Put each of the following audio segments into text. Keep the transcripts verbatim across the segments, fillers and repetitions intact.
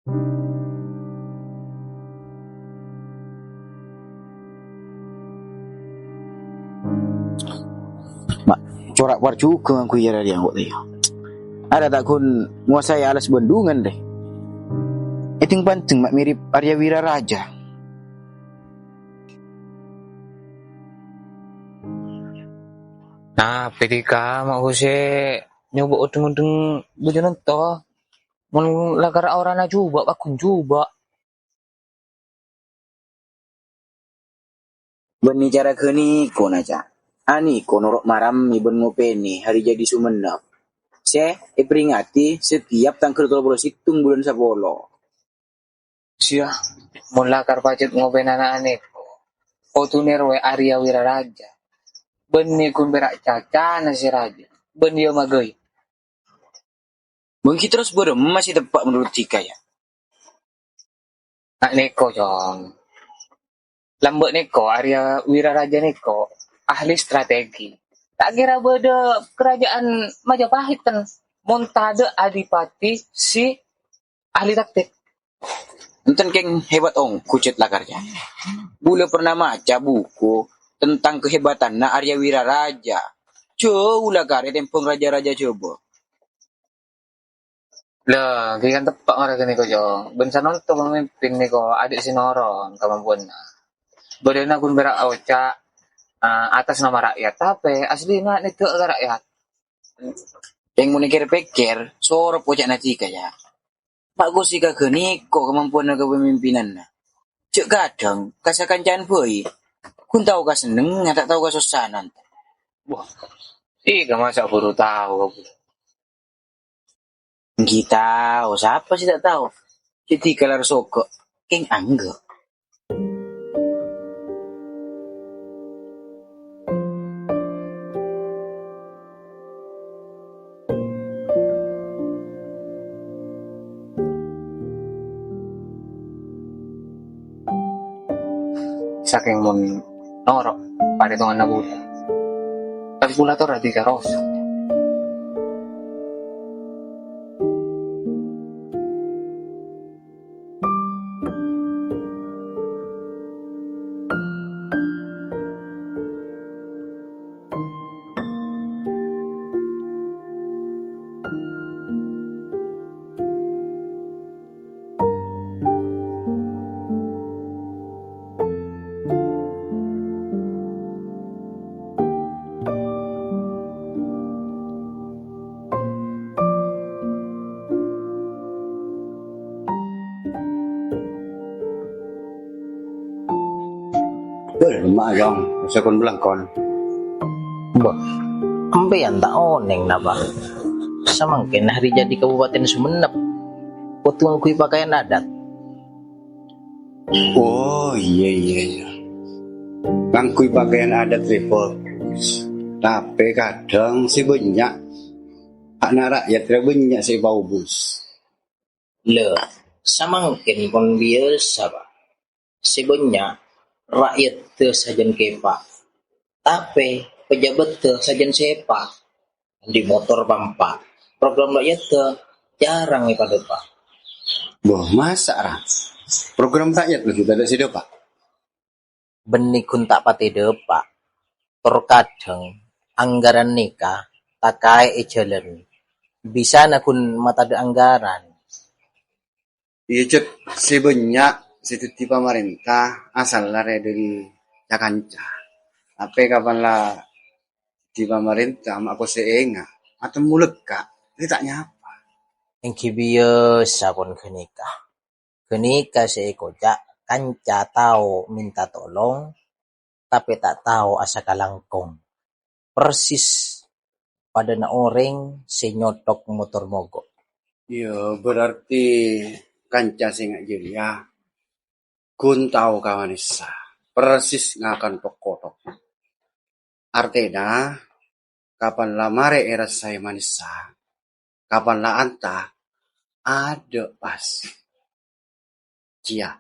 Ma', cora' par jhughân ngangghuy arèya engko' tèya. Arèya ta' ghun ngowasaè alas Bandungan, rè. Èdhing-pandheng ma' mirip Arya Wiraraja. Nah, P D K ma' Husè nyoba odheng-odheng bojona ento. Mon lakar aorana jhubâ', paggun jhubâ'. Bânnè cara ghânèko, na, Ca'. Anèko noro' maramè bân ngopènè Hari Jadi Songennep sè èparèngatè setiap tangghâl tello polo sèttong bulân sapolo. Siya, mon lakar pajhât ngopènana anèko, kodhuna rowa Arya Wiraraja. Bânnè ghun pèra' cacana sè rajâ, bân iyâ maghâi. Bânggi terros bârâmma sè teppa' menurut Dika, ya? Na' nèko, Cong. Lambâ' nèko, Arya Wiraraja nèko ahli strategi. Ta' kèra bâdâ kerajaan Majapahit, ten, mon tadâ' adipati sè ahli taktik. Enten kèng hebat ongghu cèt lakar, ya. Bulâ pernah maca buku tentang kehebatanna Arya Wiraraja. Jhâu lakarè tembhâng raja-raja Jhâbâ. Lah, ghi kan teppa' mara ghânèko, Cong. Bân sanonto pamimpin nèko adâ' sè noron kamampowanna. Bâdâna ghun pèra' oca', eh, atas nama rakyat, tapè aslina nèdhâ' ka rakyat. Kèng mon èkèr-pèkkèr, sorop oca'na Dika, ya. Ma' kosè ka ghânèko kamampowanna kapamimpinanna. Jhâ' kadhâng ka sakancaan bhâi. Ghun tao kasennengngan, ta' tao kasossa'an. Wah, Dika masa' buru tao. Èngghi tao, sapa sè ta' tao? Dâddhi kalar sogo', kèng angghâ. Sakèng mon noro' parètonganna bulâ, kalkulator adhika rosak. Bâr, ma' Jong, sakon-belangkon. Bâh, empèyan ta' onèng napa? Samangkèn Hari Jadi Kabupaten Sumenep kodhu ngangghuy pakaian adat. Oh, iyâ, iyâ, iyâ. Ngangghuy pakaian adat rè bagus. Tapè kadhâng sè bânnya' ana' ra'yat rè bânnya' sè èpaobus. Lè, samangkèn pon biyasa, Pa'. Sè bânnya' ra'yadda sajân kèpa', tapè pejabadda sajân sèpa'. Andi' motor pa'-empa', program ra'yadda jhârâng èpadâpa'. Bâh, masa', ra? Program ra'yat laju tadâ' sè dâpa'? Bânnè ghun ta' patè dâpa'. Tor kadhâng anggaran nèka takaè è jhâlân. Bisana ghun matadâ' anggaran. Iyâ, Cèt, sè bânnya' sè dhâddhi pamarènta asalla rè dâri ca-kanca. Tapè kapan la dhâddhi pamarènta, ma' kosè enga', atemmo lekka', rè ta' nyapa. Èngghi biyasa pon ghânèka. Ghânèka sè èkoca' kanca tao mènta tolong, tapè ta' tao asakalangkong. Persis padâna orèng sè nyothok motor mogok. Iyâ, berarti kanca sènga' jârèya ghun tao ka Vanessa, persis ngakan thok-kothok. Artèna, kapan la marè èrassaè Vanessa, kapan la anta, adâ' pas. Cia.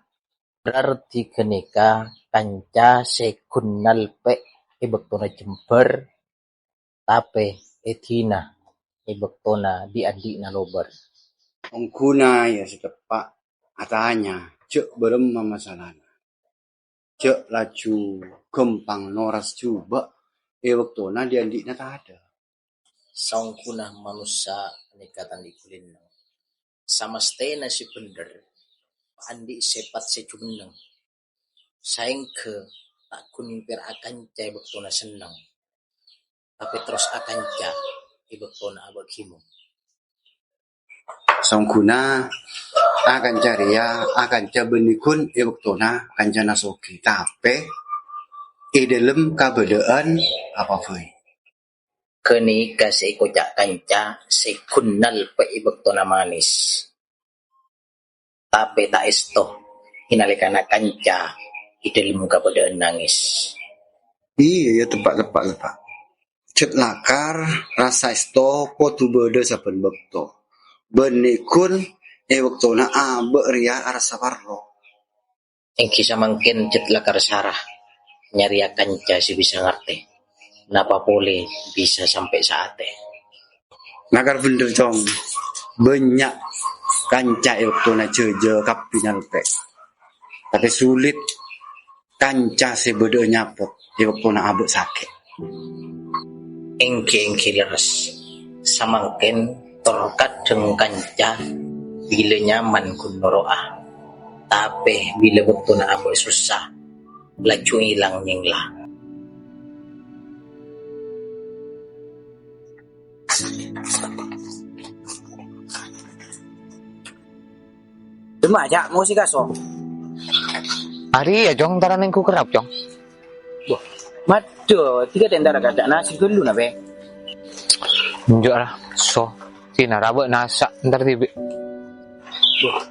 Berarti ghânèka kanca sè ghun nalpè' è bâktona jembhâr, tapè èdina è bâktona dhi'-andhi'na lobâr. Ongghuna, iyâ, sè teppa'. atanya, jhâ' bârâmma masalana. Jhâ' laju ghâmpang noras jhubâ' è bâktona dhi'-andhi'na tadâ'. Saongghuna manossa panèka ta' andi' ghulina. Samastèna sè bhendher, andi' sèpat sè jumenneng. Saèngghâ ta' ghun mèmpèr akanca è bâktona senneng, tapè terros akanca è bâktona abâ' ghimong. Saongghuna akanca rèya akanca bânnè ghun è bâktona kancana soghi, tapè è dhâlem kabâdâ'ân apa bhâi. Ghânèka sè èkoca' kanca sè ghun nalpè è bâktona manès. Tapè ta' èsto è nalèkana kanca è dhâlem kabâdâ'ân nangès. Iyâ, iyâ, teppa', teppa', teppa'. Jhât lakar, rassa èsto kodhu bâdâ sabbhân bâkto. Bânnè ghun è bâktona abâ' rèya arassa parlo. Èngghi samangkèn jhât lakar sara nyarèya kanca sè bisa ngartè. Napa polè bisa sampè' saatè. Lakar bhendher, Cong. Bânnya' kanca è bâktona jhâjâ kabbhi nalpè. Tapè sulit kanca sè bâdâ'â nyapot è bâktona abâ' sakè'. Èngghi, èngghi lerres. Samangkèn tor kadhâng kanca bilâ nyaman ghun noro'a. Tapè bilâ bâktona abâ' sossa, laju èlang nyèngla. Dâmma, Cak, mosè kaso. Arèya, Cong, entara nèngghu kerrap, Cong. Wah, madhâ, dhika ta' entara ka Cak Nasir ghâllu, napa? Enjâ', ra, so. Sèna ra bâ'na sa' entar dhibi'. Wah,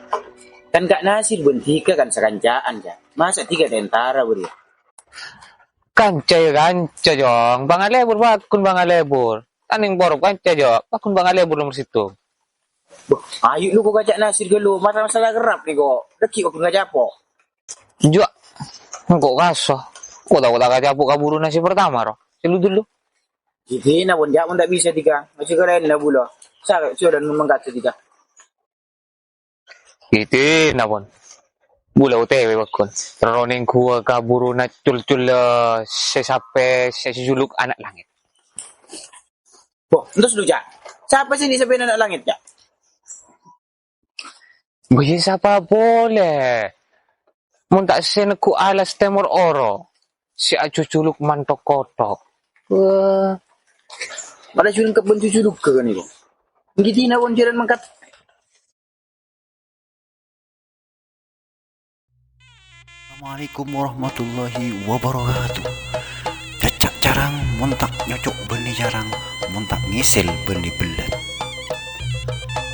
kan Cak Nasir bân dhika kan sakanca'an, Cak. Masa' dhika ta' entara, bâriyâ? Kanca, yâ, kanca, Cong. Pangalebur, paggun pangalebur. Tanèng porop kanca, Cong. Paggun pangalebur nomer sèttong. Wah, ayo lu ko' ka Cak Nasir ghâllu, mata masalah kerrap nèko. Dhâggi' ko' bhunga capo'. Jua, engko' kaso. Ko' ta'-ko' ta' kacapo' ka buruna sè pertama, ro. Sè lu dulu. Ghi dina pon, Cak, mon ta' bisa dhika. Masih keren lah bulo. Sa-, sudah mengkat dhika. Ghi dina pon. Bulâ O T W paggun. Terro nèngghuwâ ka buruna cul-cul, eh, sè sapè, sè jhujhuluk ana' langngèt. Bo, entos lu, Cak. Sapa sè andi' sapèna ana' langngèt, Cak? Bâ, iyâ, sapa polè? Mon ta' sè neggu' alas tèmor oro', sè ajhujhuluk manthok kothok. Wah. Padâ jhuluk kebun jhujhuluk ghâniko. Ghi dina pon jhâlân mangkat. Assalamualaikum warahmatullahi wabarakatuh. Cacca' carang mon ta' nyoco' bânnè carang, mon ta' ngèsèl bânnè bellât.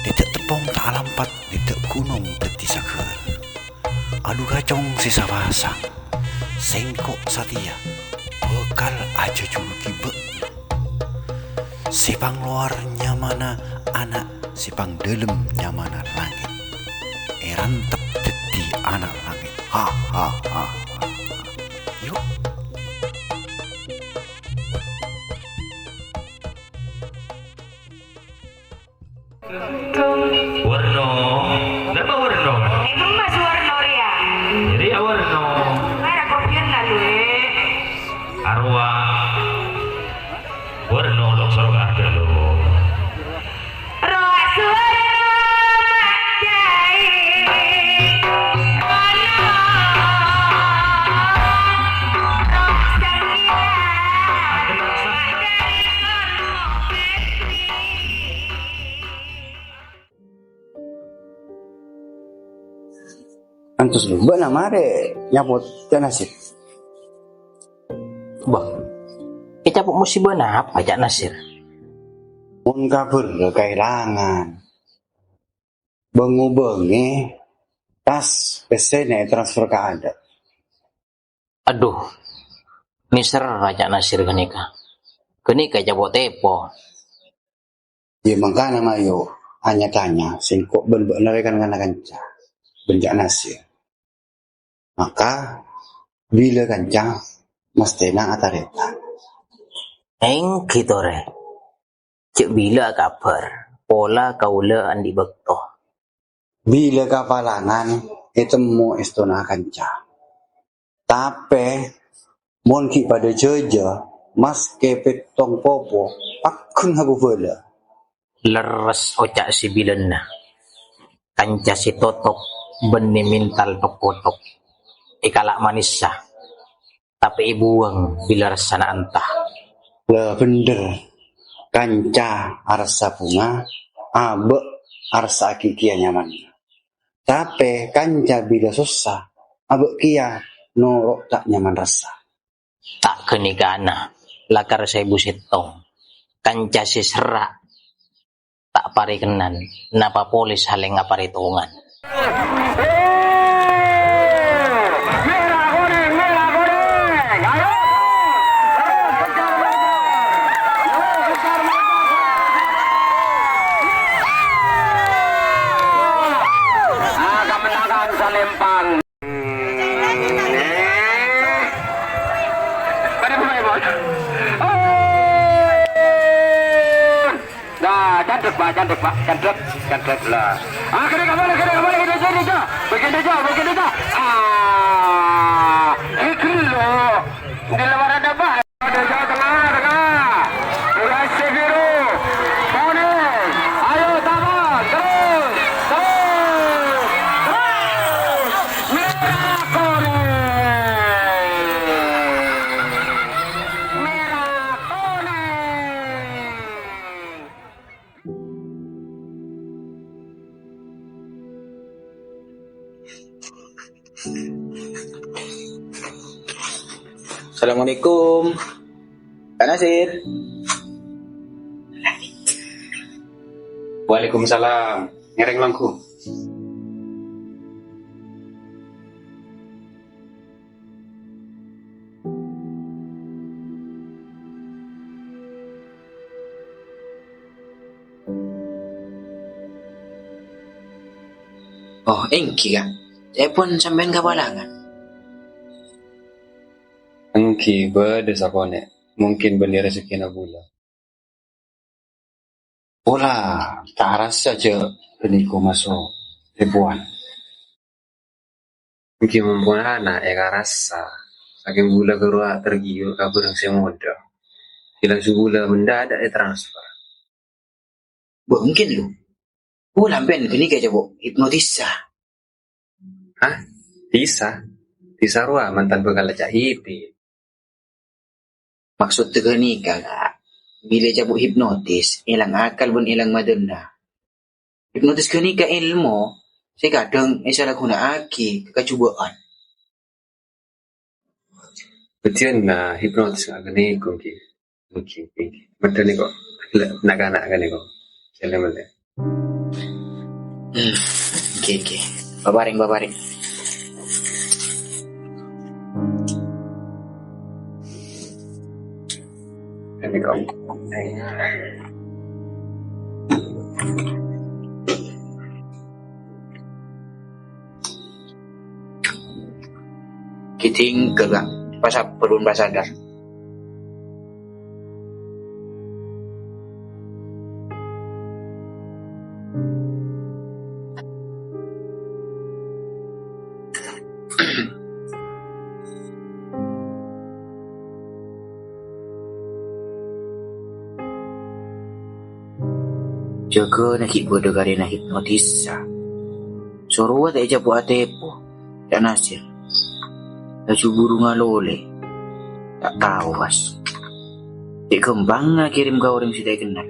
Dâdâ' teppong ta' alampat, dâdâ' ghunong dhâddhi saghâr. Adu kacong sè sapasang, sèngko' satèya bhâkal ajhujhulugi bâ'na. Sè panglowar nyamana ana', sè pangdâlem nyamana langngèt. Èrantep dhâddhi ana' langngèt. Ha, ha, ha, ha, ha. Yu'. Warna. Napa warna? Itu Mas Warna rèya. Rèya warna. Mara kopian lalu, eh. Arwah. Warna lok soro kabeh, lho. Roh Suwarno Mak Jai. Roh Sang Hyang Mak Jai, Warno Febri. Antos lomba na marè nyapot Cak Nasir. Bâh, ècapo' musibâ napa, Cak Nasir? Mon kabhâr kaèlangan, bâng-obângè tas pèssèna ètransfer ka adâ'. Adhu, mèsèr Cak Nasir ghânèka. Ghânèka ècapo' tèpo. Yâ, mangkana mayu nya-tanya sèngko' bân bâ'na rè kan ngana kanca, bân Cak Nasir. Maka, bilâ kanca mastèna atarètan. Èngghi torè. Jhâ' bilâ akabhâr, pola kaulâ andi' bâkto. Bilâ kapalangan ètemmo èstona kanca. Tapè, mon ghi' padâ jâjâ, maskè pèttong popo, paggun abâbâlâ. Lerres oca' sè bilâna. Kanca sè totok bânnè mèntal tok-kotok. Èkala' manessa, tapè èbuwâng bilâ rassana anta. La bhendher, kanca arassa bhunga, abâ' arassa'aghi kèya nyamanna. Tapè kanca bilâ sossa, abâ' kèya noro' ta' nyaman rassa. Ta' ghânèkana, lakar saèbu sèttong. Kanca sè serra', ta' parèkennan, napa polè salèng aparètongan. Kemenangan Salempang. Eh. Pada mulai, Bos. Oh. Nah, candek, Pak, candek, Pak, candek, candek lah. Ah, kena kembali, kena kembali, kena jadi, Jo. Begini, Jo, begini, Jo. Ah, itu loh. Di luar ada, Pak. Ada, Jo, tengah, tengah. Mulai Severo. Tony. Ayo, Tama. Terus. Terus. Terus. Merah kuning. Merah kuning. Assalamualaikum. Kak Nasir. Waalaikumsalam. Ngèrèng longghu. Oh, èngghi, Kak. Saèpon sampèyan kapalangan. Èngghi, bâdâ sakonè'. Mungkin bânnè rejekkèna bulâ. Pola, ta' arassa jâ' ghânèka maso' sèpowan. Èngghi mon pola na èkarassa, sakèng bulâ karowa tergiur ka bhârâng sè modâ. Bilang sabulâ mendadak ètransfer. Bâ, mungkin, lo. Pola sampèyan ghânèka jâ' bu hipnotisa. Hah? Tisa? Tisa rowa mantan bhâkal ca'iti. Maksodda ghânèka, Kak. Bilâ ècapo' hipnotis, èlang akal bân èlang madânna. Hipnotis ghânèka èlmo sè kadhâng èsalaghuna'aghi ka kajhubâ'ân. Bâdhiyân, nah, hipnotis nga' ghânèka, èngghi. Èngghi, èngghi. Medhâ nèko. Na'-kana' ghânèka. Sèla mellè. Hmm, èngghi, èngghi. Paparèng, paparèng. Ghânèka. Ghi dhingghâl, Kak. Pas apa belum pas sadar? Jâgâna ghi' bâdâ karèna hipnotissa. Sorowa ta' ècapo' atepo, ca' Nasir. Laju buru ngalolè. Ta' tao, pas. Cè' ghâmpangnga kèrèm ka orèng sè ta' èkennal.